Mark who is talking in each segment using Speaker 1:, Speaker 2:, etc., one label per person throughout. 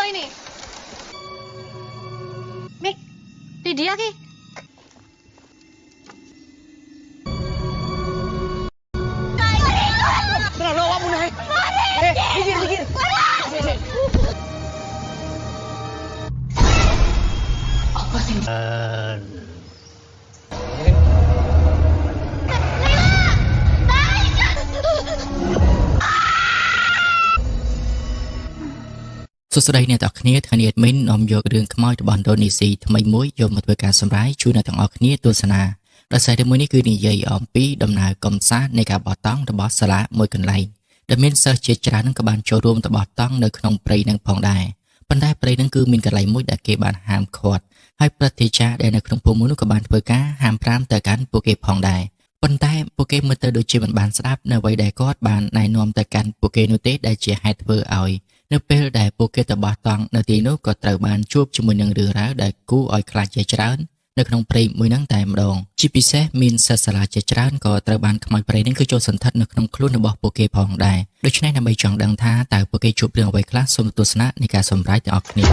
Speaker 1: Ini. Mik, Lydia ki.
Speaker 2: Tenang awakmu nae. Eh, mikir, mikir. Sik, sik.
Speaker 1: Apa sih?
Speaker 3: សួស្តីអ្នកទាំងអស់គ្នាថ្ងៃនេះ admin នាំយករឿងខ្មោចរបស់ឥណ្ឌូនេស៊ីថ្មីមួយយកមកធ្វើការសម្រាយជូនអ្នកទាំងអស់គ្នាទស្សនាដោយសាររឿងមួយនេះគឺនិយាយអំពីដំណើរកំសាន្តនៃការបោះតង់របស់សាលាមួយកន្លែងដែលមានសិស្សជាច្រើននឹងក៏បានចូលរួមទៅបោះតង់នៅក្នុងព្រៃនឹងផងដែរប៉ុន្តែព្រៃនឹងគឺមានកន្លែងមួយដែលគេបានហាមឃាត់ហើយព្រឹទ្ធាចារ្យដែលនៅក្នុងភូមិមួយនោះក៏បានធ្វើការហាមប្រាមទៅកាន់ពួកគេផងដែរប៉ុន្តែពួកគេមើលទៅដូចជាមិនបានស្ដាប់នៅអ្វីដែលគាត់បានណែនាំទៅកាន់ពួកគេនោះទេដែលជាហេតុធ្វើឲ្យ នៅពេលដែលពួកគេទៅបោះតង់នៅទីនោះក៏ត្រូវបានជួបជាមួយនឹងរឿងរ៉ាវដែលគួរឲ្យខ្លាចជាច្រើននៅក្នុងព្រៃមួយហ្នឹងតែម្ដងជាពិសេសមានសិស្សសាលាជាច្រើនក៏ត្រូវបានខ្មោចព្រៃហ្នឹងគឺចូលសន្ធិដ្ឋនៅក្នុងខ្លួនរបស់ពួកគេផងដែរដូច្នេះដើម្បីចង់ដឹងថាតើពួកគេជួបរឿងអ្វីខ្លះសូមទស្សនានៃការសម្រាយទាំងអស់គ្នា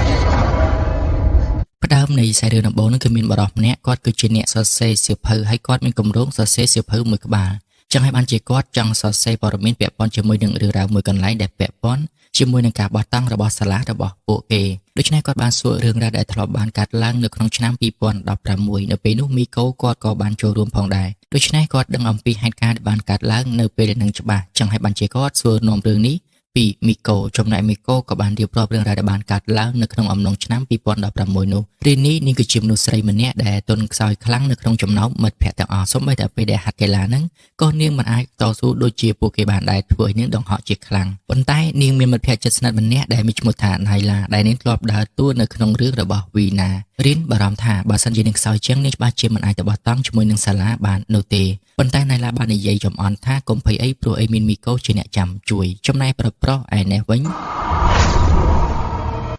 Speaker 3: ផ្ដើមនៃខ្សែរឿងដំបូងហ្នឹងគឺមានបុរសម្នាក់គាត់គឺជាអ្នកសរសេរសៀវភៅហើយគាត់មានគម្រោងសរសេរសៀវភៅមួយក្បាលចឹងហើយបានជាគាត់ចង់សរសេរព័ត៌មានពាក់ព័ន្ធជាមួយនឹងរឿងរ៉ាវមួយកន្លែងដែលពាក់ព័ន្ធជាមួយនឹងការបោះតង់របស់សាលារបស់ពួកគេដូច្នេះគាត់បានសួររឿងរ៉ាវដែលធ្លាប់បានកើតឡើងនៅក្នុងឆ្នាំ2016នៅពេលនោះមីកូគាត់ក៏បានចូលរួមផងដែរដូច្នេះគាត់ដឹងអំពីហេតុការណ៍ដែលបានកើតឡើងនៅពេលនឹងច្បាស់ចឹងហើយបានជាគាត់សួរនាំរឿងនេះពីមីកូចំណែកមីកូក៏បានរៀបរាប់រឿងរ៉ាវដែលបានកើតឡើងនៅក្នុងអំឡុងឆ្នាំ2016នោះរីនីនេះគឺជាមនុស្សស្រីម្នាក់ដែលទន់ខ្សោយខ្លាំងនៅក្នុងចំណោមមិត្តភ័ក្តិទាំងអស់សូម្បីតែពេលដែលហាត់កីឡាហ្នឹងក៏នាងមិនអាចតស៊ូដូចជាពួកគេបានដែរធ្វើឲ្យនាងដង្ហក់ជាខ្លាំងប៉ុន្តែនាងមានមិត្តភ័ក្តិជិតស្និទ្ធម្នាក់ដែលមានឈ្មោះថាណៃឡាដែលនាងធ្លាប់ដើរតួនៅក្នុងរឿងរបស់វីណារៀនបារម្ភថាបើសិនជានាងខ្សោយជាងនាងច្បាស់ជាមិនអាចទៅបោះតង់ជាមួយនឹងសាលាបាននោះទេប៉ុន្តែណៃឡាបាននិយាយចំអន់ថាកុំភ័យអីព្រោះអីមានមីកូជាអ្នកចាំជួយចំណែកប្រុសប្រុសឯនេះវិ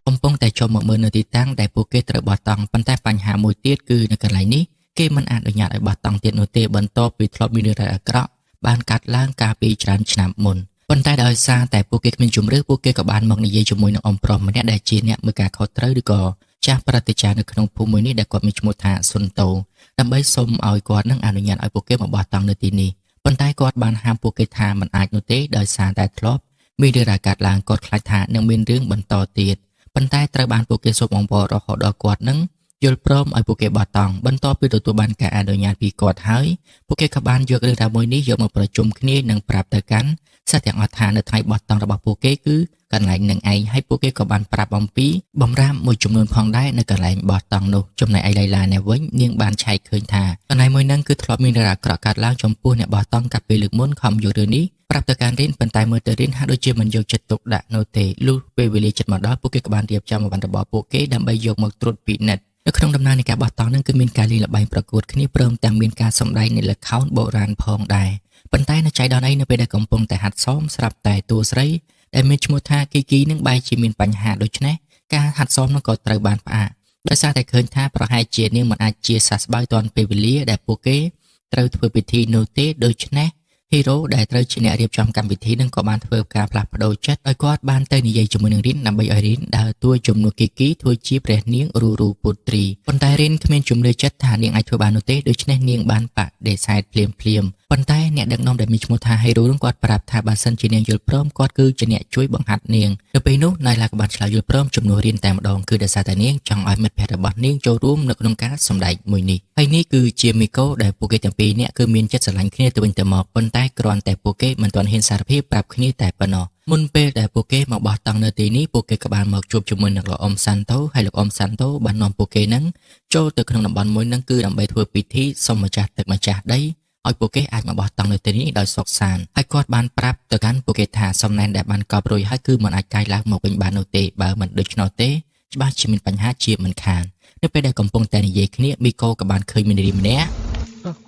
Speaker 3: ញកំពុងតែចូលមកមើលនៅទីតាំងដែលពួកគេត្រូវបោះតង់ប៉ុន្តែបញ្ហាមួយទៀតគឺនៅកន្លែងនេះគេមិនអនុញ្ញាតឲ្យបោះតង់ទៀតនោះទេបន្ទាប់ពីធ្លាប់មានរឿងរ៉ាវអាក្រក់បានកាត់ឡើងកាលពីច្រើនឆ្នាំមុនប៉ុន្តែដោយសារតែពួកគេគ្មានជម្រើសពួកគេក៏បានមកនិយាយជាមួយនឹងអ៊ំប្រុសម្នាក់ដែលជាអ្នកមើលការខុសត្រូវឬក៏ចាស់ប្រតិចារនៅក្នុងភូមិមួយនេះដែលគាត់មានឈ្មោះថាសុនតូដើម្បីសុំឲ្យគាត់នឹងអនុញ្ញាតឲ្យពួកគេមកបោះតង់នៅទីនេះប៉ុន្តែគាត់បានហាមពួកគេថាមិនអាចនោះទេដោយសារតែធ្លាប់មានរឿងរ៉ាវកាត់ឡើងគាត់ខ្លាចថានឹងមានរឿងបន្តទៀតប៉ុន្តែត្រូវបានពួកគេសូមអង្វររហូតដល់គាត់នឹងយល់ព្រមឲ្យពួកគេបោះតង់បន្ទាប់ពីទទួលបានការអនុញ្ញាតពីគាត់ហើយពួកគេក៏បានយករឿងរ៉ាវមួយនេះយកមកប្រជុំគ្នានិងប្រាប់ទៅកាន់សិស្សទាំងអស់ថានៅថ្ងៃបោះតង់របស់ពួកគេគឺកន្លែងនឹងឯងហើយពួកគេក៏បានប្រាប់អំពីបំរាមមួយចំនួនផងដែរនៅកន្លែងបោះតង់នោះចំណែកឯឡៃឡានេះវិញនាងបានឆែកឃើញថាកន្លែងមួយហ្នឹងគឺធ្លាប់មានរឿងរ៉ាវអាក្រក់កើតឡើងចំពោះអ្នកបោះតង់កាលពីលើកមុនខំយករឿងនេះប្រាប់ទៅកាន់រៀនប៉ុន្តែមើលទៅរៀនហាក់ដូចជាមិនយកចិត្តទុកដាក់នោះទេលុះពេលវេលាចិត្តមកដល់ពួកគេក៏បានរៀបចំអវ៉ាន់របស់ពួកគេដើម្បីយកមកត្រួតពិនិត្យនៅក្នុងដំណើរនៃការបោះតង់ហ្នឹងគឺមានការលេងល្បែងប្រកួតគ្នាព្រមទាំងមានការសម្ដែងនៃល្ខោនបុរាណផងដែរប៉ុន្តែនៅចៃដន្យអីនៅពេលដែលកំពុងតែហាត់សមស្រាប់តែតួស្រីដែលមានឈ្មោះថាគីគីនឹងបែរជាមានបញ្ហាដូច្នេះការហាត់សមនោះក៏ត្រូវបានផ្អាកដោយសារតែឃើញថាប្រហែលជានាងមិនអាចជាសះស្បើយទាន់ពេលវេលាដែលពួកគេត្រូវធ្វើពិធីនោះទេដូច្នេះហ៊ីរ៉ូដែលត្រូវជាអ្នករៀបចំកម្មវិធីនឹងក៏បានធ្វើការផ្លាស់ប្ដូរចិត្តឲ្យគាត់បានទៅនិយាយជាមួយនឹងរីនដើម្បីឲ្យរីនដើរតួជំនួសគីគីធ្វើជាព្រះនាងរូរូពុទ្រីប៉ុន្តែរីនគ្មានជំនឿចិត្តថានាងអាចធ្វើបាននោះទេដូច្នេះនាងបានបដិសេធភ្លាមភ្លាមប៉ុន្តែអ្នកដឹកនាំដែលមានឈ្មោះថាហេរូនឹងគាត់ប្រាប់ថាបើសិនជានាងយល់ព្រមគាត់គឺជាអ្នកជួយបង្ហាត់នាងនៅពេលនោះណៃឡាក៏បានឆ្លើយយល់ព្រមជំនួសរៀនតែម្ដងគឺដោយសារតែនាងចង់ឲ្យមិត្តភក្តិរបស់នាងចូលរួមនៅក្នុងការសម្ដែងមួយនេះហើយនេះគឺជាមីកូដែលពួកគេទាំងពីរនាក់គឺមានចិត្តស្រឡាញ់គ្នាទៅវិញទៅមកប៉ុន្តែគ្រាន់តែពួកគេមិនទាន់ហ៊ានសារភាពប្រាប់គ្នាតែប៉ុណ្ណោះមុនពេលដែលពួកគេមកបោះតង់នៅទីនេះពួកគេក៏បានមកជួបជាមួយនឹងលោកអ៊ំសាន់តូហើយលោកអ៊ំសាន់តូបាននាំពួកគេនឹងចូលទៅក្នុងតំបន់មួយនឹងគឺដើម្បីធ្វើពិធីសុំម្ចាស់ទឹកម្ចាស់ដីឲ្យពួកគេអាចមកបោះតង់នៅទីនេះដោយសុខសាន្តហើយគាត់បានប្រាប់ទៅកាន់ពួកគេថាសំណែនដែលបានកប់រួចហើយគឺមិនអាចកាយឡើងមកវិញបាននោះទេបើមិនដូច្នោះទេច្បាស់ជាមានបញ្ហាជាមិនខាននៅពេលដែលកំពុងតែនិយាយគ្នាមីកូក៏បានឃើញមាននារីម្នាក់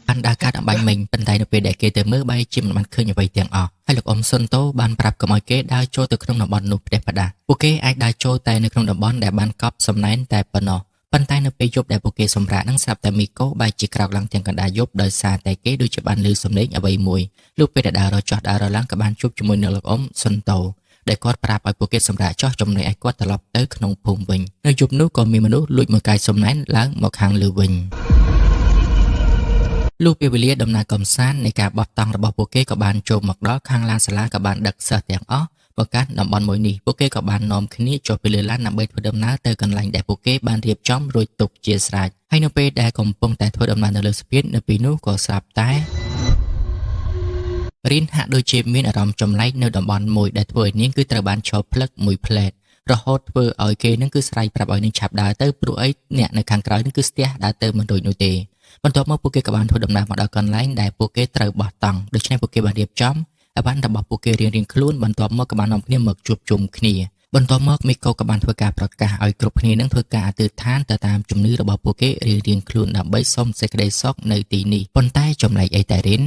Speaker 3: បានដើរកាត់អំបញ្ញមិញប៉ុន្តែនៅពេលដែលគេទៅមើលបែរជាមិនបានឃើញអ្វីទាំងអស់ហើយលោកអ៊ំសុនតូបានប្រាប់កុំឲ្យគេដើរចូលទៅក្នុងតំបន់នោះផ្ទះផ្ដាស់ពួកគេអាចដើរចូលតែនៅក្នុងតំបន់ដែលបានកប់សំណែនតែប៉ុណ្ណោះប៉ុន្តែនៅពេលយប់ដែលពួកគេសម្រាកនឹងស្រាប់តែមីកូបែរជាក្រោកឡើងទាំងកណ្ដាលយប់ដោយសារតែគេដូចជាបានឮសំឡេងអ្វីមួយលុះពេលដែលដើររកចោះដើររកឡើងក៏បានជួបជាមួយនឹងលោកអ៊ំសុនតូ ដែលគាត់ប្រាប់ឲ្យពួកគេសម្រាកចោះចំណែកឲ្យគាត់ត្រឡប់ទៅក្នុងភូមិវិញនៅយប់នោះក៏មានមនុស្សលួចមកកាយសំណែនឡើងមកខាងលើវិញលុះពេលវេលាដំណើរកំសាន្តនៃការបោះតង់របស់ពួកគេក៏បានចូលមកដល់ខាងឡានសាលាក៏បានដឹកសិស្សទាំងអស់មកកាន់តំបន់មួយនេះពួកគេក៏បាននាំគ្នាចុះពីលើឡានដើម្បីធ្វើដំណើរទៅកន្លែងដែលពួកគេបានរៀបចំរួចទុកជាស្រេចហើយនៅពេលដែលកំពុងតែធ្វើដំណើរនៅលើស្ពាននៅពេលនោះក៏ស្រាប់តែ រៀនហាក់ដូចជាមានអារម្មណ៍ចម្លែកនៅតំបន់មួយដែលធ្វើឲ្យនាងគឺត្រូវបានឈរផ្លឹកមួយផ្លែតរហូតធ្វើឲ្យគេនឹងគឺស្រែកប្រាប់ឲ្យនាងឆាប់ដើរទៅព្រោះអីអ្នកនៅខាងក្រោយនឹងគឺស្ទះដើរទៅមិនរួចនោះទេបន្ទាប់មកពួកគេក៏បានធ្វើដំណើរមកដល់កន្លែងដែលពួកគេត្រូវបោះតង់ដូច្នេះពួកគេបានរៀបចំអវ៉ាន់របស់ពួកគេរៀងៗខ្លួនបន្ទាប់មកក៏បាននាំគ្នាមកជួបជុំគ្នាបន្ទាប់មកមីកូក៏បានធ្វើការប្រកាសឲ្យគ្រប់គ្នានឹងធ្វើការអធិដ្ឋានទៅតាមជំនឿរបស់ពួកគេរៀងៗខ្លួនដើម្បីសុំសេចក្តីសុខនៅទីនេះប៉ុន្តែចម្លែកអីតែរៀន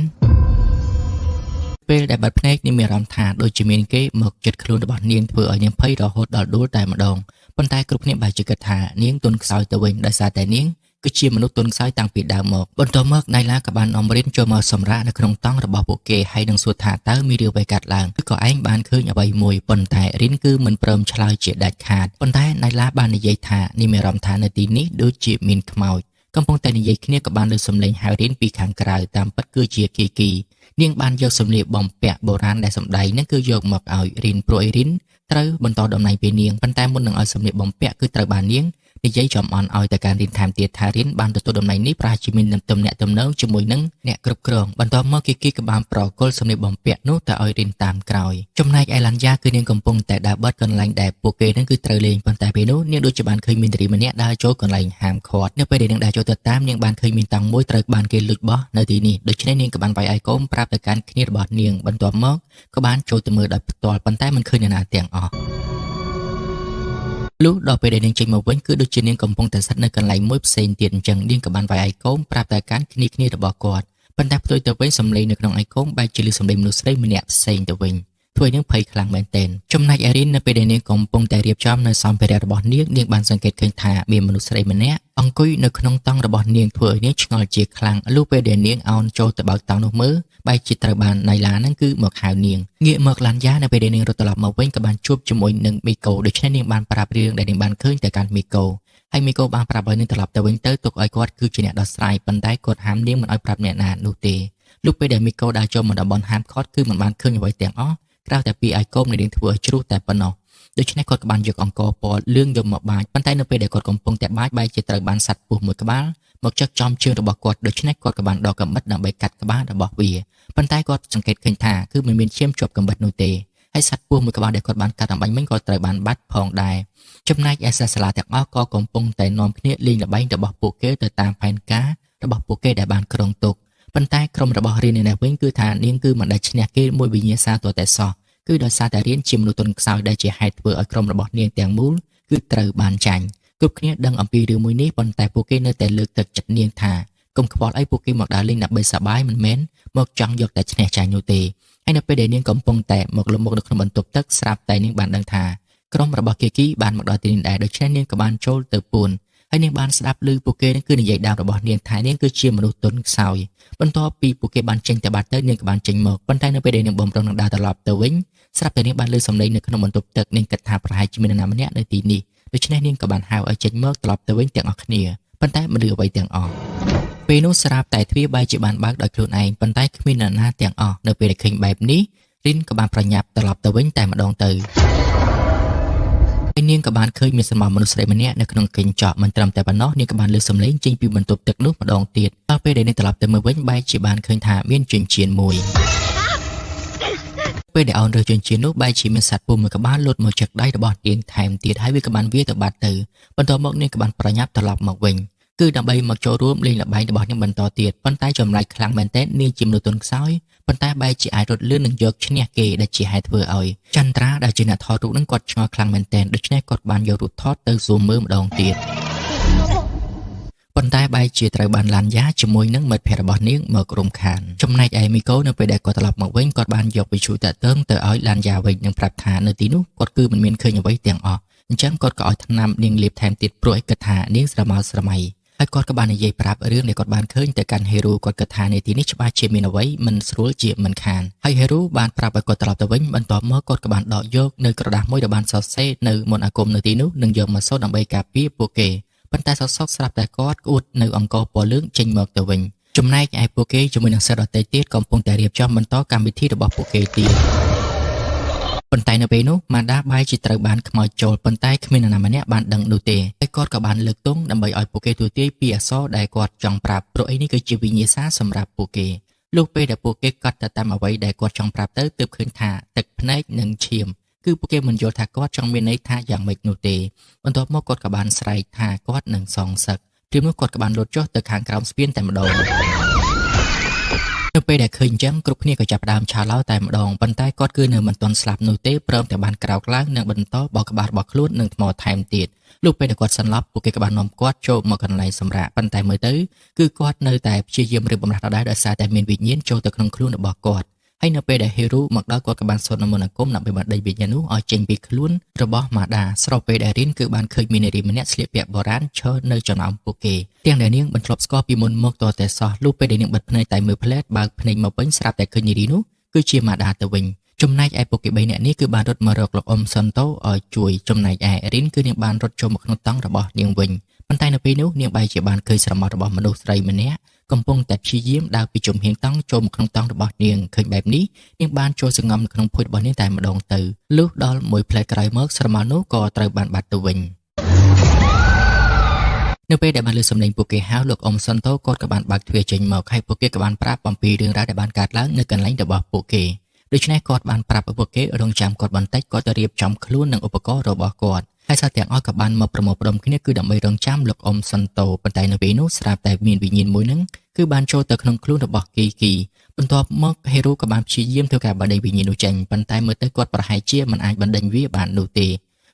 Speaker 3: ពេលដែលបាត់ភ្នែកនាងមានអារម្មណ៍ថាដូចជាមានគេមកចិត្តខ្លួនរបស់នាងធ្វើឲ្យនាងភ័យរហូតដល់ដួលតែម្ដងប៉ុន្តែគ្រប់គ្នាបែរជាគិតថានាងទន់ខ្សោយទៅវិញដោយសារតែនាងគឺជាមនុស្សទន់ខ្សោយតាំងពីដើមមកបន្ទាប់មកណៃឡាក៏បាននាំរៀនចូលមកសម្រាកនៅក្នុងតង់របស់ពួកគេហើយនឹងសួរថាតើមានរឿងអ្វីកើតឡើងគឺក៏ឯងបានឃើញអ្វីមួយប៉ុន្តែរៀនគឺមិនព្រមឆ្លើយជាដាច់ខាតប៉ុន្តែណៃឡាបាននិយាយថានាងមានអារម្មណ៍ថានៅទីនេះដូចជាមានខ្មោចកំពុងតែនិយាយគ្នាក៏បានលើសំឡេងហៅរៀនពីខាងក្រៅតាមពិតគឺជាគីគីនាងបានយកសម្លៀកបំពាក់បុរាណដែលសម្ដែងនឹងគឺយកមកឲ្យរៀនព្រោះឲ្យរៀនត្រូវបន្តតំណែងពីនាងប៉ុន្តែមុននឹងឲ្យសម្លៀកបំពាក់គឺត្រូវបាននាងនិយាយចំអន់ឲ្យតែការរៀនថែមទៀតថារៀនបានទទួលតំណែងនេះប្រហែលជាមានទំនាក់ទំនងជាមួយនឹងអ្នកគ្រប់គ្រងបន្ទាប់មកគីគីក៏បានប្រគល់សម្លៀកបំពាក់នោះទៅឲ្យរៀនតាមក្រោយចំណែកឯឡាន់យ៉ាគឺនាងកំពុងតែដើរបត់កន្លែងដែលពួកគេនឹងគឺត្រូវលេងប៉ុន្តែពេលនោះនាងដូចជាបានឃើញមាននារីម្នាក់ដើរចូលកន្លែងហាមឃាត់នៅពេលដែលនាងដើរចូលទៅតាមនាងបានឃើញមានតង់មួយត្រូវបានគេលួចបោះនៅទីនេះដូច្នេះនាងក៏បានវាយឲ្យកូនប្រាប់ទៅកាន់គ្នារបស់នាងបន្ទាប់មកក៏បានចូលទៅមើលដោយផ្ទាល់ប៉ុន្តែមិនឃើញនរណាទាំងអស់លុះដល់ពេលដែលនាងចេញមកវិញគឺដូចជានាងកំពុងតែស្ថិតនៅកន្លែងមួយផ្សេងទៀតអញ្ចឹងនាងក៏បានវាយឲ្យកូនប្រាប់តែកាន់គ្នាគ្នារបស់គាត់ប៉ុន្តែផ្ទុយទៅវិញសំឡេងនៅក្នុងឲ្យកូនបែរជាលឺសំឡេងមនុស្សស្រីម្នាក់ផ្សេងទៅវិញធ្វើឲ្យនាងភ័យខ្លាំងមែនទែនចំណែកអេរីននៅពេលដែលនាងកំពុងតែរៀបចំនៅសម្ភារៈរបស់នាងនាងបានសង្កេតឃើញថាមានមនុស្សស្រីម្នាក់អង្គុយនៅក្នុងតង់របស់នាងធ្វើឲ្យនាងឆ្ងល់ជាខ្លាំងលុះពេលដែលនាងអោនចូលទៅបើកតង់នោះមើលបែរជាត្រូវបានណៃឡានឹងគឺមកហៅនាងងាកមកឡានយ៉ានៅពេលដែលនាងរត់ត្រឡប់មកវិញក៏បានជួបជាមួយនឹងមីកូដូច្នេះនាងបានប្រាប់រឿងដែលនាងបានឃើញទៅកាន់មីកូហើយមីកូបានប្រាប់ឲ្យនាងត្រឡប់ទៅវិញទៅទុកឲ្យគាត់គឺជាអ្នកដោះស្រាយប៉ុន្តែគាត់ហាមនាងមិនឲ្យប្រាប់អ្នកណានោះទេលុះពេលដែលមីកូដើរចូលមកតំបន់ហាមឃាត់គឺមិនបានឃើញអ្វីទាំងអស់ក្រៅតែពីឲ្យកូននាងធ្វើឲ្យជ្រុះតែប៉ុណ្ណោះដូច្នេះគាត់ក៏បានយកអង្គពណ៌លឿងយកមកបាចប៉ុន្តែនៅពេលដែលគាត់កំពុងតែបាចបែរជាត្រូវបានសត្វពស់មួយក្បាលមកចឹកចំជើងរបស់គាត់ដូច្នេះគាត់ក៏បានដកកំបិតដើម្បីកាត់ក្បាលរបស់វាប៉ុន្តែគាត់សង្កេតឃើញថាគឺមិនមានឈាមជាប់កំបិតនោះទេហើយសត្វពស់មួយក្បាលដែលគាត់បានកាត់អំបញ្ញមិញក៏ត្រូវបានបាត់ផងដែរចំណែកឯសិស្សសាលាទាំងអស់ក៏កំពុងតែនាំគ្នាលេងល្បែងរបស់ពួកគេទៅតាមផែនការរបស់ពួកគេដែលបានគ្រោងទុកប៉ុន្តែក្រុមរបស់រៀននេះវិញគឺថានាងគឺមិនដែលឈ្នះគេមួយវិញ្ញាសាទាល់តែសោះគឺដោយសារតែរៀនជាមនុស្សទន់ខ្សោយដែលជាហេតុធ្វើឲ្យក្រុមរបស់នាងទាំងមូលគឺត្រូវបានចាញ់គ្រប់គ្នាដឹងអំពីរឿងមួយនេះប៉ុន្តែពួកគេនៅតែលើកទឹកចិត្តនាងថាកុំខ្វល់អីពួកគេមកដើរលេងដើម្បីសប្បាយមិនមែនមកចង់យកតែឈ្នះចាញ់នោះទេហើយនៅពេលដែលនាងកំពុងតែមកលុបមុខនៅក្នុងបន្ទប់ទឹកស្រាប់តែនាងបានដឹងថាក្រុមរបស់គីគីបានមកដល់ទីនេះដែរដូច្នេះនាងក៏បានចូលទៅពួនហើយនាងបានស្ដាប់ឮពួកគេនឹងគឺនិយាយដើមរបស់នាងថានាងគឺជាមនុស្សទន់ខ្សោយបន្ទាប់ពីពួកគេបានចេញទៅបាត់ទៅនាងក៏បានចេញមកប៉ុន្តែនៅពេលដែលនាងបំរុងនឹងដើរត្រឡប់ទៅវិញស្រាប់តែនាងបានឮសំឡេងនៅក្នុងបន្ទប់ទឹកនាងគិតថាប្រហែលជាមាននរណាម្នាក់នៅទីនេះដូច្នេះនាងក៏បានហៅឲ្យចេញមកត្រឡប់ទៅវិញទាំងអស់គ្នាប៉ុន្តែមិនឮអ្វីទាំងអស់ពេលនោះស្រាប់តែទ្វារបែរជាបានបើកដោយខ្លួនឯងប៉ុន្តែគ្មាននរណាទាំងអស់នៅពេលដែលឃើញបែបនេះរីនក៏បានប្រញាប់ត្រឡប់ទៅវិញតែម្ដងទៅហើយនាងក៏បានឃើញមានសម្បមនុស្សស្រីម្នាក់នៅក្នុងកញ្ចក់មិនត្រឹមតែប៉ុណ្ណោះនាងក៏បានលើកសំឡេងចេញពីបន្ទប់ទឹកនោះម្ដងទៀតដល់ពេលដែលនាងត្រឡប់ទៅមើលវិញបែរជាបានឃើញថាមានចិញ្ចៀនមួយពេលដែលអោនរើសចិញ្ចៀននោះបែរជាមានសត្វពស់មួយក្បាលលោតមកចឹកដៃរបស់នាងថែមទៀតហើយវាក៏បានវាទៅបាត់ទៅបន្ទាប់មកនាងក៏បានប្រញាប់ត្រឡប់មកវិញគឺដើម្បីមកចូលរួមលេងល្បែងរបស់នាងបន្តទៀតប៉ុន្តែចម្លែកខ្លាំងមែនទែននាងជាមនុស្សទន់ខ្សោយប៉ុន្តែបែរជាអាចរត់លឿននឹងយកឈ្នះគេដែលជាហេតុធ្វើឲ្យចន្ទ្រាដែលជាអ្នកថតរូបនឹងគាត់ឆ្ងល់ខ្លាំងមែនទែនដូច្នេះគាត់បានយករូបថតទៅសួរមើលម្ដងទៀតប៉ុន្តែបែរជាត្រូវបានឡានយ៉ាជាមួយនឹងមិត្តភក្តិរបស់នាងមករំខានចំណែកឯមីកូនៅពេលដែលគាត់ត្រឡប់មកវិញគាត់បានយកវិទ្យុតាក់ទងទៅឲ្យឡានយ៉ាវិញនិងប្រាប់ថានៅទីនោះគាត់គឺមិនមានឃើញអ្វីទាំងអស់អញ្ចឹងគាត់ក៏ឲ្យថ្នាំនាងលេបថែមទៀតព្រោះឯគិតថានាងស្រមោលស្រមៃ ហើយគាត់ក៏បាននិយាយប្រាប់រឿងដែលគាត់បានឃើញទៅកាន់ហេរូគាត់គិតថានៅទីនេះច្បាស់ជាមានអ្វីមិនស្រួលជាមិនខានហើយហេរូបានប្រាប់ឲ្យគាត់ត្រឡប់ទៅវិញបន្ទាប់មកគាត់ក៏បានដកយកនៅក្រដាសមួយដែលបានសរសេរនៅមន្តអាគមនៅទីនោះនិងយកមកសូត្រដើម្បីការពារពួកគេប៉ុន្តែសកសុកស្រាប់តែគាត់ក្អួតនៅអង្គពណ៌លឿងចេញមកទៅវិញចំណែកឯពួកគេជាមួយនឹងសិស្សដទៃទៀតកំពុងតែរៀបចំបន្តកម្មវិធីរបស់ពួកគេទៀតប៉ុន្តែនៅពេលនោះម៉ាដាបែរជាត្រូវបានខ្មោចចូលប៉ុន្តែគ្មាននរណាម្នាក់បានដឹងនោះទេហើយគាត់ក៏បានលើកទង់ដើម្បីឲ្យពួកគេទូទាយពីអក្សរដែលគាត់ចង់ប្រាប់ព្រោះអីនេះគឺជាវិញ្ញាសាសម្រាប់ពួកគេលុះពេលដែលពួកគេកត់ទៅតាមអ្វីដែលគាត់ចង់ប្រាប់ទៅទើបឃើញថាទឹកភ្នែកនិងឈាមគឺពួកគេមិនយល់ថាគាត់ចង់មានន័យថាយ៉ាងម៉េចនោះទេបន្ទាប់មកគាត់ក៏បានស្រែកថាគាត់នឹងសងសឹកព្រាមនោះគាត់ក៏បានលោតចុះទៅខាងក្រោមស្ពានតែម្ដងនៅពេលដែលឃើញអញ្ចឹងគ្រប់គ្នាក៏ចាប់ផ្ដើមឆាឡោតែម្ដងប៉ុន្តែគាត់គឺនៅមិនទាន់ស្លាប់នោះទេព្រមទាំងបានក្រោកឡើងនិងបន្តបោះក្បាលរបស់ខ្លួននឹងថ្មថែមទៀតលុះពេលដែលគាត់សន្លប់ពួកគេក៏បាននាំគាត់ចូលមកកន្លែងសម្រាកប៉ុន្តែមើលទៅគឺគាត់នៅតែព្យាយាមរៀបបំរាស់ដដែលដោយសារតែមានវិញ្ញាណចូលទៅក្នុងខ្លួនរបស់គាត់ហើយនៅពេលដែលហេរូមកដល់គាត់ក៏បានសូត្រនមន្តអាគមដើម្បីបណ្ដេញវិញ្ញាណនោះឲ្យចេញពីខ្លួនរបស់ម៉ាដាស្របពេលដែលរីនគឺបានឃើញមាននារីម្នាក់ស្លៀកពាក់បុរាណឈរនៅចំណោមពួកគេទាំងដែលនាងមិនធ្លាប់ស្គាល់ពីមុនមកតតែសោះលុះពេលដែលនាងបិទភ្នែកតែមើលផ្លែតបើកភ្នែកមកវិញស្រាប់តែឃើញនារីនោះគឺជាម៉ាដាទៅវិញចំណែកឯពួកគេ3នាក់នេះគឺបានរត់មករកលោកអ៊ំសុនតូឲ្យជួយចំណែកឯរីនគឺនាងបានរត់ចូលមកក្នុងតង់របស់នាងវិញប៉ុន្តែនៅពេលនោះនាងបែរជាបានឃើញស្រមោលរបស់មនុស្សស្រីម្នាក់កំពុងតែព្យាយាមដើរពីជំហានតង់ចូលមកក្នុងតង់របស់នាងឃើញបែបនេះនាងបានចូលសង្ងំនៅក្នុងភួយរបស់នាងតែម្ដងទៅលុះដល់មួយផ្លែក្រោយមកស្រមោលនោះក៏ត្រូវបានបាត់ទៅវិញនៅពេលដែលបានលើសំឡេងពួកគេហៅលោកអ៊ំសុនតូគាត់ក៏បានបើកទ្វារចេញមកហើយពួកគេក៏បានប្រាប់អំពីរឿងរ៉ាវដែលបានកើតឡើងនៅកន្លែងរបស់ពួកគេដូច្នេះគាត់បានប្រាប់ឲ្យពួកគេរងចាំគាត់បន្តិចគាត់ទៅរៀបចំខ្លួននិងឧបករណ៍របស់គាត់ហើយសិស្សទាំងអស់ក៏បានមកប្រមូលផ្ដុំគ្នាគឺដើម្បីរងចាំលោកអ៊ំសុនតូប៉ុន្តែនៅពេលនោះស្រាប់តែមានវិញ្ញាណមួយនឹងគឺបានចូលទៅក្នុងខ្លួនរបស់គីគីបន្ទាប់មកហេរូក៏បានព្យាយាមធ្វើការបណ្ដេញវិញ្ញាណនោះចេញប៉ុន្តែមើលទៅគាត់ប្រហែលជាមិនអាចបណ្ដេញវាបាននោះទ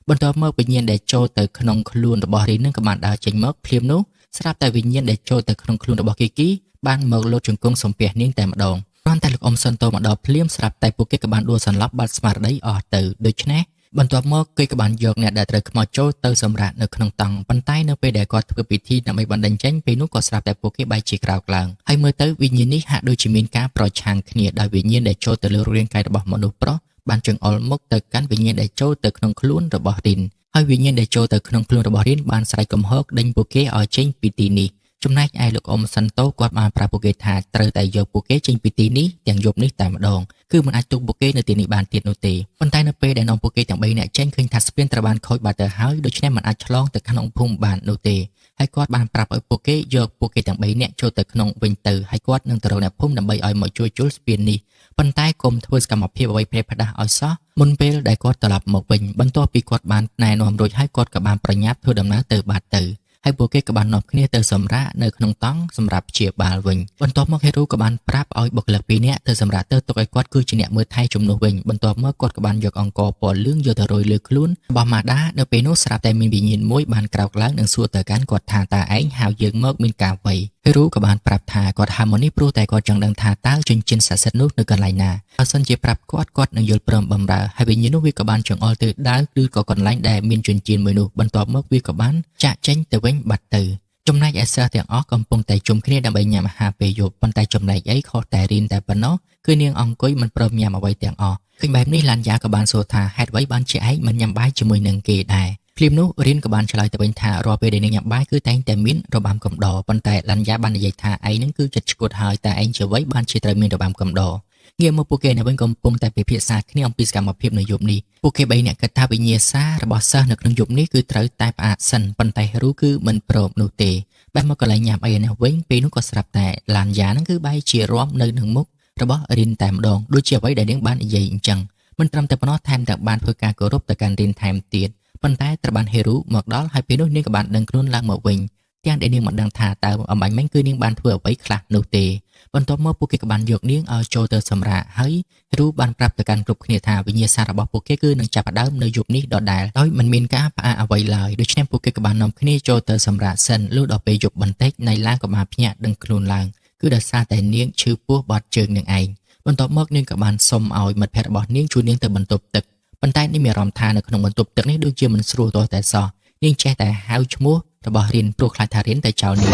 Speaker 3: េបន្ទាប់មកវិញ្ញាណដែលចូលទៅក្នុងខ្លួនរបស់រីននឹងក៏បានដើរចេញមកភ្លាមនោះស្រាប់តែវិញ្ញាណដែលចូលទៅក្នុងខ្លួនរបស់គីគីបានមកលោតជង្គង់សំពះនាងតែម្ដងគ្រាន់តែលោកអ៊ំសុនតូមកដល់ភ្លាមស្រាប់តែពួកគេក៏បានដួលសន្លប់បាត់ស្មារតីអស់ទៅដូច្នេះបន្ទាប់មកគេក៏បានយកអ្នកដែលត្រូវខ្មោចចូលទៅសម្រាកនៅក្នុងតង់ប៉ុន្តែនៅពេលដែលគាត់ធ្វើពិធីដើម្បីបណ្ដេញចេញពេលនោះក៏ស្រាប់តែពួកគេបែរជាក្រោកឡើងហើយមើលទៅវិញ្ញាណនេះហាក់ដូចជាមានការប្រឆាំងគ្នាដោយវិញ្ញាណដែលចូលទៅលើរាងកាយរបស់មនុស្សប្រុសបានចង្អុលមុខទៅកាន់វិញ្ញាណដែលចូលទៅក្នុងខ្លួនរបស់រីនហើយវិញ្ញាណដែលចូលទៅក្នុងខ្លួនរបស់រីនបានស្រែកកំហកដេញពួកគេឲ្យចេញពីទីនេះចំណែកឯលោកអ៊ំសិនតូគាត់បានប្រាប់ពួកគេថាត្រូវតែយកពួកគេចេញពីទីនេះទាំងយប់នេះតែម្ដងគឺមិនអាចទុកពួកគេនៅទីនេះបានទៀតនោះទេប៉ុន្តែនៅពេលដែលនាំពួកគេទាំង3នាក់ចេញឃើញថាស្ពានត្រូវបានខូចបាត់ទៅហើយដូច្នេះមិនអាចឆ្លងទៅក្នុងភូមិបាននោះទេហើយគាត់បានប្រាប់ឲ្យពួកគេយកពួកគេទាំង3នាក់ចូលទៅក្នុងវិញទៅហើយគាត់នឹងទៅរកអ្នកភូមិដើម្បីឲ្យមកជួយជុលស្ពាននេះប៉ុន្តែកុំធ្វើសកម្មភាពអ្វីផ្ដេសផ្ដាសឲ្យសោះមុនពេលដែលគាត់ត្រឡប់មកវិញបន្ទាប់ពីគាត់បានណែនាំរួចហើយគាត់ក៏បានប្រញាប់ធ្វើដំណើរទៅបាត់ទៅហើយពួកគេក៏បាននាំគ្នាទៅសម្រាកនៅក្នុងតង់សម្រាប់ព្យាបាលវិញបន្ទាប់មកហេរូក៏បានប្រាប់ឲ្យបុគ្គលិកពីរនាក់ទៅសម្រាកទៅទុកឲ្យគាត់គឺជាអ្នកមើលថែជំនួសវិញបន្ទាប់មកគាត់ក៏បានយកអង្គពណ៌លឿងយកទៅរោយលើខ្លួនរបស់ម៉ាដានៅពេលនោះស្រាប់តែមានវិញ្ញាណមួយបានក្រោកឡើងនិងសួរទៅកាន់គាត់ថាតើឯងហៅយើងមកមានការអ្វីហេរូក៏បានប្រាប់ថាគាត់ហៅមកនេះព្រោះតែគាត់ចង់ដឹងថាតើជនជាតិស័ក្តិសិទ្ធិនោះនៅកន្លែងណាបើសិនជាប្រាប់គាត់គាត់នឹងយល់ព្រមបំរើហើយវិញ្ញាណនោះវាក៏បានចង្អុលទៅដើរឬក៏កន្លែងដែលមានជនជាតិមួយនោះបន្ទាប់មកវាក៏បានចាក់ចេញទៅវិញបាត់ទៅចំណែកឯសិស្សទាំងអស់កំពុងតែជុំគ្នាដើម្បីញ៉ាំអាហារពេលយប់ប៉ុន្តែចំណែកអីខុសតែរៀនតែប៉ុណ្ណោះគឺនាងអង្គុយមិនព្រមញ៉ាំអ្វីទាំងអស់ឃើញបែបនេះឡានយ៉ាក៏បានសួរថាហេតុអ្វីបានជាឯងមិនញ៉ាំបាយជាមួយនឹងគេដែរភ្លាមនោះរៀនក៏បានឆ្លើយទៅវិញថារាល់ពេលដែលនាងញ៉ាំបាយគឺតែងតែមានរបាំកំដរប៉ុន្តែឡានយ៉ាបាននិយាយថាឯងនឹងគឺចិត្តឆ្កួតហើយតែឯងជាអ្វីបានជាត្រូវមានរបាំកំដរងាកមកពួកគេនៅវិញកំពុងតែពិភាក្សាគ្នាអំពីសកម្មភាពនៅយប់នេះពួកគេបីនាក់គិតថាវិញ្ញាសារបស់សិស្សនៅក្នុងយប់នេះគឺត្រូវតែផ្អាកសិនប៉ុន្តែហេរូគឺមិនព្រមនោះទេបែរមកកន្លែងញ៉ាំអីនេះវិញពេលនោះក៏ស្រាប់តែឡានយ៉ានឹងគឺបែរជារាំនៅនឹងមុខរបស់រៀនតែម្ដងដូចជាអ្វីដែលនាងបាននិយាយអញ្ចឹងមិនត្រឹមតែប៉ុណ្ណោះថែមទាំងបានធ្វើការគោរពទៅកាន់រៀនថែមទៀតប៉ុន្តែត្រូវបានហេរូមកដល់ហើយពេលនោះនាងក៏បានដឹងខ្លួនឡើងមកវិញទាំងដែលនាងមិនដឹងថាតើអំបញ្ញមិញគឺនាងបានធ្វើអ្វីខ្លះនោះទេបន្ទាប់មកពួកគេក៏បានយកនាងឲ្យចូលទៅសម្រាកហើយហេរូបានប្រាប់ទៅកាន់គ្រប់គ្នាថាវិញ្ញាសារបស់ពួកគេគឺនឹងចាប់ផ្ដើមនៅយប់នេះដដែលដោយមិនមានការផ្អាកអ្វីឡើយដូច្នេះពួកគេក៏បាននាំគ្នាចូលទៅសម្រាកសិនលុះដល់ពេលយប់បន្តិចណៃឡាក៏បានភ្ញាក់ដឹងខ្លួនឡើងគឺដោយសារតែនាងឈឺពោះបត់ជើងនឹងឯងបន្ទាប់មកនាងក៏បានសុំឲ្យមិត្តភក្តិរបស់នាងជួយនាងទៅបន្ទប់ទឹកប៉ុន្តែនាងមានអារម្មណ៍ថានៅក្នុងបន្ទប់ទឹកនេះដូចជាមិនស្រួលទាល់តែសោះនាងចេះតែហៅឈ្មោះ របស់រៀនព្រោះខ្លាចថារៀនទៅចោលនាង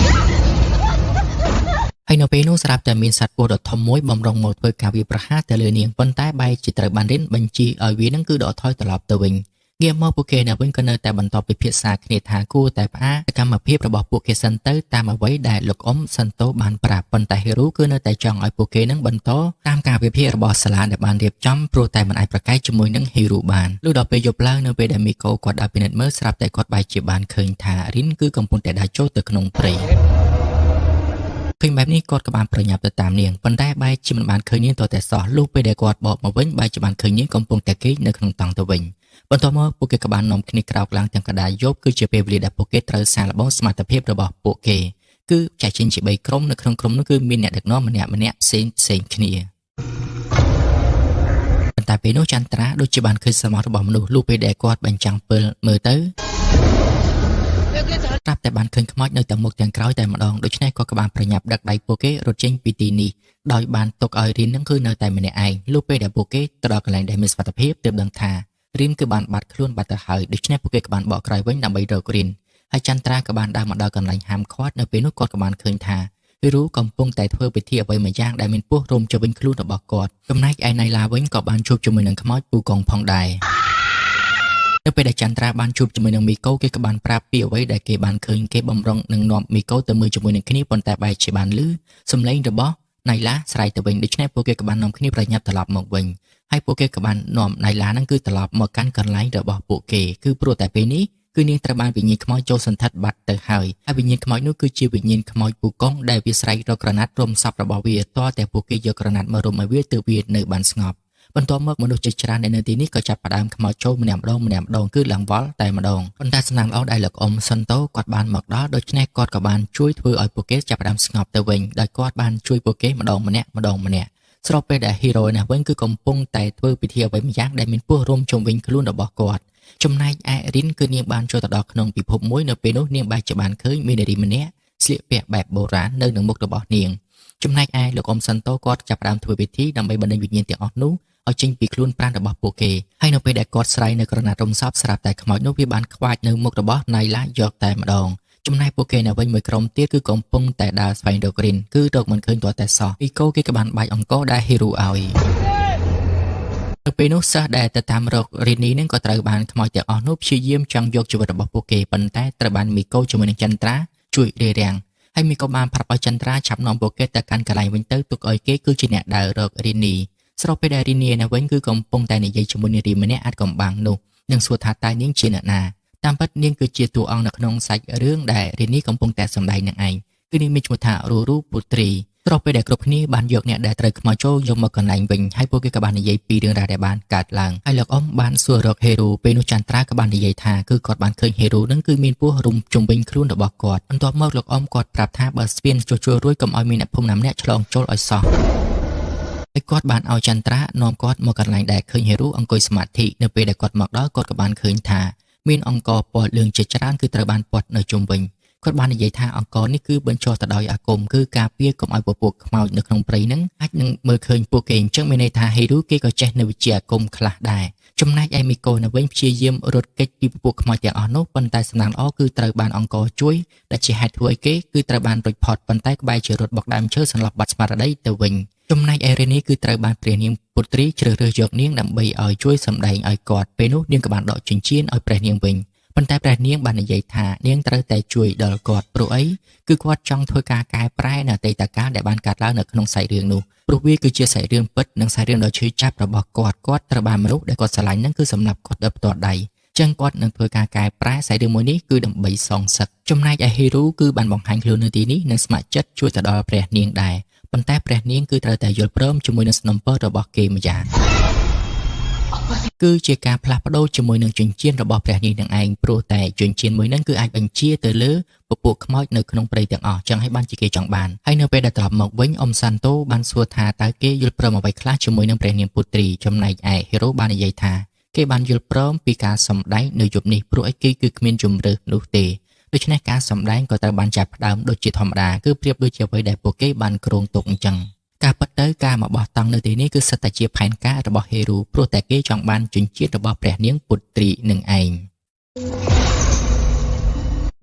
Speaker 3: ហើយនៅពេលនោះស្រាប់តែមានសត្វពស់ដ៏ធំមួយបំរុងមកធ្វើការវាយប្រហារទៅលើនាងប៉ុន្តែបែរជាត្រូវបានរៀនបញ្ជាឲ្យវានឹងគឺដកថយត្រឡប់ទៅវិញងាកមកពួកគេនៅវិញក៏នៅតែបន្តពិភាក្សាគ្នាថាគួរតែផ្អាកសកម្មភាពរបស់ពួកគេសិនទៅតាមអ្វីដែលលោកអ៊ំសិនតូបានប្រាប់ប៉ុន្តែហេរូគឺនៅតែចង់ឲ្យពួកគេនឹងបន្តតាមការវិភាគរបស់សាលាដែលបានរៀបចំព្រោះតែមិនអាចប្រកែកជាមួយនឹងហេរូបានលុះដល់ពេលយប់ឡើងនៅពេលដែលមីកូគាត់ដើរពិនិត្យមើលស្រាប់តែគាត់បែរជាបានឃើញថារីនគឺកំពុងតែដើរចូលទៅក្នុងព្រៃឃើញបែបនេះគាត់ក៏បានប្រញាប់ទៅតាមនាងប៉ុន្តែបែរជាមិនបានឃើញនាងទាល់តែសោះលុះពេលដែលគាត់បកមកវិញបែរជាបានឃើញនាងកំពុងតែគេងនៅក្នុងតង់ទៅវិញបន្ទាប់មកពួកគេក៏បាននាំគ្នាក្រោកឡើងទាំងកណ្ដាលយប់គឺជាពេលវេលាដែលពួកគេត្រូវសាកល្បងសមត្ថភាពរបស់ពួកគេគឺចែកចេញជា3ក្រុមនៅក្នុងក្រុមនោះគឺមានអ្នកដឹកនាំម្នាក់ម្នាក់ផ្សេងផ្សេងគ្នាប៉ុន្តែពេលនោះចន្ទ្រាដូចជាបានឃើញសមត្ថរបស់មនុស្សលុះពេលដែលគាត់បញ្ចាំងពិលមើលទៅប្រាប់តែបានឃើញខ្មោចនៅទាំងមុខទាំងក្រោយតែម្ដងដូច្នេះគាត់ក៏បានប្រញាប់ដឹកដៃពួកគេរត់ចេញពីទីនេះដោយបានទុកឲ្យរីននឹងគឺនៅតែម្នាក់ឯងលុះពេលដែលពួកគេទៅដល់កន្លែងដែលមានសុវត្ថិភាពទើបដឹងថារីនគឺបានបាត់ខ្លួនបាត់ទៅហើយដូច្នេះពួកគេក៏បានបកក្រោយវិញដើម្បីរករីនហើយចន្ទ្រាក៏បានដើរមកដល់កន្លែងហាមឃាត់នៅពេលនោះគាត់ក៏បានឃើញថាវីរូកំពុងតែធ្វើពិធីអ្វីមួយយ៉ាងដែលមានពោះរោមជុំវិញខ្លួនរបស់គាត់ចំណែកឯណៃឡាវិញក៏បានជួបជាមួយនឹងខ្មោចពូកងផងដែរនៅពេលដែលចន្ទ្រាបានជួបជាមួយនឹងមីកូគេក៏បានប្រាប់ពីអ្វីដែលគេបានឃើញគេបំរុងនឹងនាំមីកូទៅមើលជាមួយនឹងគ្នាប៉ុន្តែបែរជាបានឮសំឡេងរបស់ណៃឡាស្រែកទៅវិញដូច្នេះពួកគេក៏បាននាំគ្នាប្រញាប់ត្រឡប់មកវិញហើយពួកគេក៏បាននាំណៃឡានឹងគឺត្រឡប់មកកាន់កន្លែងរបស់ពួកគេគឺព្រោះតែពេលនេះគឺនាងត្រូវបានវិញ្ញាណខ្មោចចូលសន្ធិដ្ឋបាត់ទៅហើយហើយវិញ្ញាណខ្មោចនោះគឺជាវិញ្ញាណខ្មោចពូកងដែលវាស្រែករកក្រណាត់រុំសពរបស់វាទាល់តែពួកគេយកក្រណាត់មករុំឲ្យវាទើបវានៅបានស្ងប់បន្ទាប់មកមនុស្សជាច្រើនដែលនៅទីនេះក៏ចាប់ផ្ដើមខ្មោចចូលម្នាក់ម្ដងម្នាក់ម្ដងគឺឡើងវល់តែម្ដងប៉ុន្តែសំណាងល្អដែលលោកអ៊ំសិនតូគាត់បានមកដល់ដូច្នេះគាត់ក៏បានជួយធ្វើឲ្យពួកគេចាប់ផ្ដើមស្ងប់ទៅវិញដោយគាត់បានជួយពួកគេម្ដងម្នាក់ម្ដងម្នាក់ស្របពេលដែលហ៊ីរ៉ូនេះវិញគឺកំពុងតែធ្វើពិធីអ្វីម្យ៉ាងដែលមានពោះរុំជុំវិញខ្លួនរបស់គាត់ចំណែកឯរីនគឺនាងបានចូលទៅដល់ក្នុងពិភពមួយនៅពេលនោះនាងបែរជាបានឃើញមាននារីម្នាក់ស្លៀកពាក់បែបបុរាណនៅនឹងមុខរបស់នាងចំណែកឯលោកអ៊ំសិនតូគាត់ចាប់ផ្ដើមធ្វើពិធីដើម្បីបណ្ដេញវិញ្ញាណទាំងអស់នោះឲ្យចេញពីខ្លួនប្រាណរបស់ពួកគេហើយនៅពេលដែលគាត់ស្រែកនៅក្រណាត់រំសពស្រាប់តែខ្មោចនោះវាបានខ្វាចនៅមុខរបស់ណៃឡាយកតែម្ដងចំណែកពួកគេនៅវិញមួយក្រុមទៀតគឺកំពុងតែដើរស្វែងរករីនគឺរកមិនឃើញទាល់តែសោះពីកូគេក៏បានបាច់អង្គដែលហ៊ីរូឲ្យនៅពេលនោះសិស្សដែលទៅតាមរករីនីនឹងក៏ត្រូវបានខ្មោចទាំងអស់នោះព្យាយាមចង់យកជីវិតរបស់ពួកគេប៉ុន្តែត្រូវបានមីកូជាមួយនឹងចន្ទ្រាជួយរារាំងហើយមីកូបានប្រាប់ឲ្យចន្ទ្រាឆាប់នាំពួកគេទៅកាន់កន្លែងវិញទៅទុកឲ្យគេគឺជាអ្នកដើររករីនីស្របពេលដែលរីនីនៅវិញគឺកំពុងតែនិយាយជាមួយនារីម្នាក់អាចកំបាំងនោះនិងសួរថាតើនាងជាអ្នកណាតាមពិតនាងគឺជាតួអង្គនៅក្នុងសាច់រឿងដែលរីនីកំពុងតែសម្ដែងនឹងឯងគឺនាងមានឈ្មោះថារូរូពូត្រីស្របពេលដែលគ្រប់គ្នាបានយកអ្នកដែលត្រូវខ្មោចចូលយកមកកន្លែងវិញហើយពួកគេក៏បាននិយាយពីរឿងរ៉ាវដែលបានកើតឡើងហើយលោកអ៊ំបានសួររកហេរូពេលនោះចន្ទ្រាក៏បាននិយាយថាគឺគាត់បានឃើញហេរូនឹងគឺមានពោះរុំជុំវិញខ្លួនរបស់គាត់បន្ទាប់មកលោកអ៊ំគាត់ប្រាប់ថាបើស្ពានជួសជុលរួចកុំឲ្យមានអ្នកភូមិណាម្នាក់ឆ្លងចូលឲ្យសោះហើយគាត់បានឲ្យចន្ទ្រានាំគាត់មកកន្លែងដែលឃើញហេរូអង្គុយសមាធិនៅពេលដែលគាត់មកដល់គាត់ក៏បានឃើញថាមានអង្គពណ៌លឿងជាច្រើនគឺត្រូវបានព័ទ្ធនៅជុំវិញគាត់បាននិយាយថាអង្គនេះគឺបញ្ចុះទៅដោយអាគមគឺការពារកុំឲ្យពពួកខ្មោចនៅក្នុងព្រៃហ្នឹងអាចនឹងមើលឃើញពួកគេអញ្ចឹងមានន័យថាហេរូគេក៏ចេះនៅវិជ្ជាអាគមខ្លះដែរចំណែកឯមីកូនៅវិញព្យាយាមរត់គេចពីពពួកខ្មោចទាំងអស់នោះប៉ុន្តែសំណាងល្អគឺត្រូវបានអង្គជួយដែលជាហេតុធ្វើឲ្យគេគឺត្រូវបានរួចផុតប៉ុន្តែក្បែរជារត់បុកដើមឈើសន្លប់បាត់ស្មារតីទៅវិញចំណែកឯរេនីគឺត្រូវបានព្រះនាងពុទ្រីជ្រើសរើសយកនាងដើម្បីឲ្យជួយសម្ដែងឲ្យគាត់ពេលនោះនាងក៏បានដកចិញ្ចៀនឲ្យព្រះនាងវិញប៉ុន្តែព្រះនាងបាននិយាយថានាងត្រូវតែជួយដល់គាត់ព្រោះអីគឺគាត់ចង់ធ្វើការកែប្រែនៅអតីតកាលដែលបានកើតឡើងនៅក្នុងសាច់រឿងនោះព្រោះវាគឺជាសាច់រឿងពិតនិងសាច់រឿងដ៏ឈឺចាប់របស់គាត់គាត់ត្រូវបានមនុស្សដែលគាត់ស្រឡាញ់នឹងគឺសម្លាប់គាត់ដោយផ្ទាល់ដៃចឹងគាត់នឹងធ្វើការកែប្រែសាច់រឿងមួយនេះគឺដើម្បីសងសឹកចំណែកឯហ៊ីរូគឺបានបង្ហាញខ្លួននៅទីនេះនិងស្ម័គ្រចិត្តជួយទៅដល់ព្រះនាងដែរប៉ុន្តែព្រះនាងគឺត្រូវតែយល់ព្រមជាមួយនឹងសំណពររបស់គេម្យ៉ាងគឺជាការផ្លាស់ប្ដូរជាមួយនឹងចិញ្ចៀនរបស់ព្រះនាងនឹងឯងព្រោះតែចិញ្ចៀនមួយហ្នឹងគឺអាចបញ្ជាទៅលើពពួកខ្មោចនៅក្នុងព្រៃទាំងអស់ចឹងហើយបានជាគេចង់បានហើយនៅពេលដែលត្រឡប់មកវិញអ៊ំសាន់តូបានសួរថាតើគេយល់ព្រមអ្វីខ្លះជាមួយនឹងព្រះនាងពុទ្រីចំណែកឯហ៊ីរ៉ូបាននិយាយថាគេបានយល់ព្រមពីការសម្ដែងនៅយប់នេះព្រោះឯគេគឺគ្មានជំរឿនោះទេដូច្នេះការសម្ដែងក៏ត្រូវបានចាប់ផ្ដើមដូចជាធម្មតាគឺប្រៀបដូចជាអ្វីដែលពួកគេបានគ្រោងទុកអញ្ចឹងការពិតទៅការមកបោះតង់នៅទីនេះគឺសិតតែជាផែនការរបស់ហេរូព្រោះតែគេចង់បានជនជាតិរបស់ព្រះនាងពុទ្រីនឹងឯង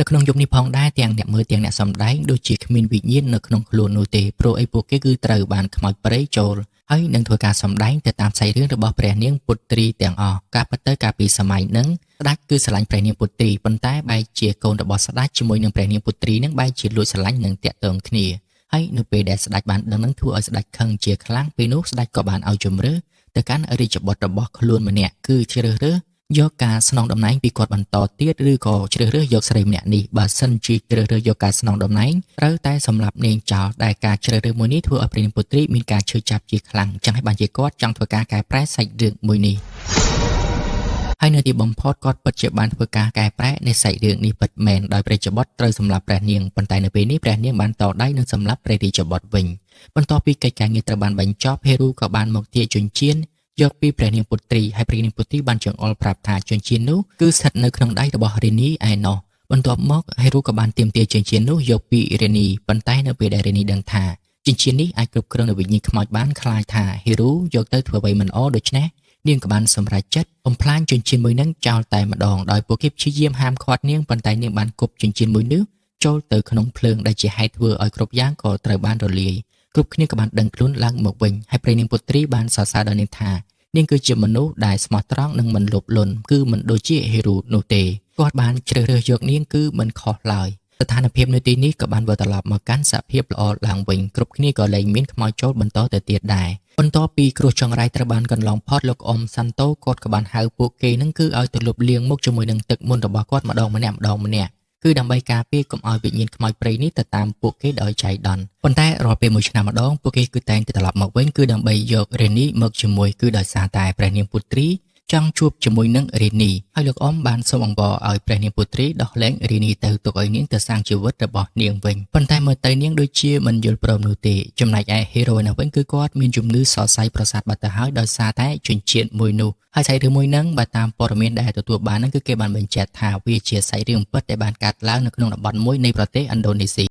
Speaker 3: នៅក្នុងយប់នេះផងដែរទាំងអ្នកមើលទាំងអ្នកសម្ដែងដូចជាគ្មានវិញ្ញាណនៅក្នុងខ្លួននោះទេព្រោះអីពួកគេគឺត្រូវបានខ្មោចព្រៃចូលហើយនឹងធ្វើការសម្ដែងទៅតាមសាច់រឿងរបស់ព្រះនាងពុទ្រីទាំងអស់ការពិតទៅកាលពីសម័យនឹងស្ដេចគឺស្រឡាញ់ព្រះនាងពុទ្រីប៉ុន្តែបែរជាកូនរបស់ស្ដេចជាមួយនឹងព្រះនាងពុទ្រីនឹងបែរជាលួចស្រឡាញ់និងតាក់ទងគ្នាហើយនៅពេលដែលស្ដេចបានដឹងនឹងធ្វើឲ្យស្ដេចខឹងជាខ្លាំងពេលនោះស្ដេចក៏បានឲ្យជំរឿទៅកាន់រាជបុត្ររបស់ខ្លួនម្នាក់គឺជ្រើសរើសយកការស្នងតំណែងពីគាត់បន្តទៀតឬក៏ជ្រើសរើសយកស្រីម្នាក់នេះបើសិនជាជ្រើសរើសយកការស្នងតំណែងត្រូវតែសម្លាប់នាងចោលដែលការជ្រើសរើសមួយនេះធ្វើឲ្យព្រះនាងពុទ្រីមានការឈឺចាប់ជាខ្លាំងចឹងហើយបានជាគាត់ចង់ធ្វើការកែប្រែសាច់រឿងមួយនេះហើយនៅទីបំផុតគាត់ពិតជាបានធ្វើការកែប្រែនៃសាច់រឿងនេះពិតមែនដោយព្រះរាជបុត្រត្រូវសម្លាប់ព្រះនាងប៉ុន្តែនៅពេលនេះព្រះនាងបានតដៃនឹងសម្លាប់ព្រះរាជបុត្រវិញបន្ទាប់ពីកិច្ចការងារត្រូវបានបញ្ចប់ហេរូក៏បានមកទាយជនជាតិយកពីព្រះនាងពុទ្រីហើយព្រះនាងពុទ្រីបានចង្អុលប្រាប់ថាជនជាតិនោះគឺស្ថិតនៅក្នុងដៃរបស់រានីឯណោះបន្ទាប់មកហេរូក៏បានទាមទារជនជាតិនោះយកពីរានីប៉ុន្តែនៅពេលដែលរានីដឹងថាជនជាតិនេះអាចគ្រប់គ្រងនៅវិញ្ញាណខ្មោចបានខ្លាចថាហេរូយកទៅធ្វើអ្វីមិនល្អដូច្នេះនាងក៏បានសម្រេចចិត្តបំផ្លាញជនជាតិមួយនឹងចោលតែម្ដងដោយពួកគេព្យាយាមហាមឃាត់នាងប៉ុន្តែនាងបានគប់ជនជាតិមួយនោះចូលទៅក្នុងភ្លើងដែលជាហេតុធ្វើឲ្យគ្រប់យ៉ាងក៏ត្រូវបានរលាយគ្រប់គ្នាក៏បានដឹងខ្លួនឡើងមកវិញហើយព្រះនាងពុទ្រីបានសរសើរដល់នាងថានាងគឺជាមនុស្សដែលស្មោះត្រង់និងមិនលោភលន់គឺមិនដូចជាហេរូនោះទេគាត់បានជ្រើសរើសយកនាងគឺមិនខុសឡើយស្ថានភាពនៅទីនេះក៏បានវិលត្រឡប់មកកាន់សភាពល្អឡើងវិញគ្រប់គ្នាក៏លែងមានខ្មោចចូលបន្តទៅទៀតដែរបន្ទាប់ពីគ្រោះចង្រៃត្រូវបានកន្លងផុតលោកអ៊ំសាន់តូគាត់ក៏បានហៅពួកគេនឹងគឺឲ្យទៅលុបលាងមុខជាមួយនឹងទឹកមន្តរបស់គាត់ម្ដងម្នាក់ម្ដងម្នាក់គឺដើម្បីការពារកុំឲ្យវិញ្ញាណខ្មោចព្រៃនេះទៅតាមពួកគេដោយចៃដន្យប៉ុន្តែរាល់ពេលមួយឆ្នាំម្ដងពួកគេគឺតែងតែត្រឡប់មកវិញគឺដើម្បីយករេនីមកជាមួយគឺដោយសារតែព្រះនាងពុទ្រីចង់ជួបជាមួយនឹងរេនីហើយលោកអ៊ំបានសូមអង្វរឲ្យព្រះនាងពុទ្រីដោះលែងរេនីទៅទុកឲ្យនាងទៅសាងជីវិតរបស់នាងវិញប៉ុន្តែមើលទៅនាងដូចជាមិនយល់ព្រមនោះទេចំណែកឯហេរ៉ូនោះវិញគឺគាត់មានជំងឺសរសៃប្រសាទបាត់ទៅហើយដោយសារតែជនជាតិមួយនោះហើយសាច់រឿងមួយហ្នឹងបើតាមព័ត៌មានដែលទទួលបានហ្នឹងគឺគេបានបញ្ជាក់ថាវាជាសាច់រឿងពិតដែលបានកើតឡើងនៅក្នុងតំបន់មួយនៃប្រទេសឥណ្ឌូនេស៊ី។